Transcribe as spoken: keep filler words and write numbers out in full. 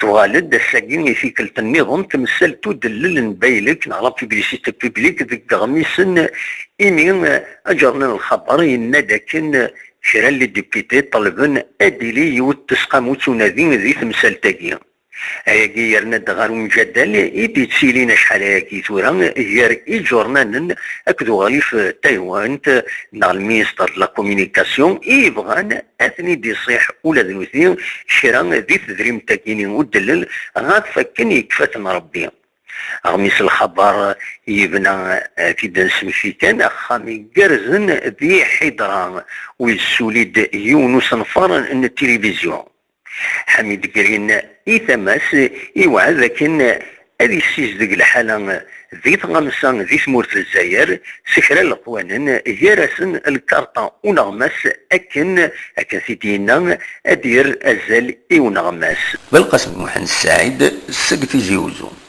Tuɣal-d ass-agi i tikkelt nniḍen temsalt udellel n Baylek neɣ la publicité publique deg iɣmisen, imi aǧernan n lxaber yenna-d akken kra n les députés ṭelben ad d-tili yiwet tesqamut unadi di temsalt-agi. Ayagi yerna-d ɣer umjadal i d-yettilin acḥal ayagi tura gar iǧurnanen akked uɣlif n taywant neɣ le ministre de la communication i yebɣan ad ten-id-iṣiḥ ula d nutni kra di tedrimt-agi-ni udellel ɣef wakken yekfa-ten Rebbi. Aɣmis lxabar yebna, eh, t-id-nesmekti kan, axxam igerrzen di Ḥidra, u yessuli-d yiwen usenfar n tilivizyu. Ḥamid Green i tama-s iweɛɛed akken ad yessizdeg lḥala di tɣamsa di tmurt n Lezzayer s kra n leqwanen, gar-asen lkarṭa uneɣmas, akken, akken t-id-yenna, ad d-yerr azal i uneɣmas. Belqasem Muḥend Saɛid seg Tizi Uzzu.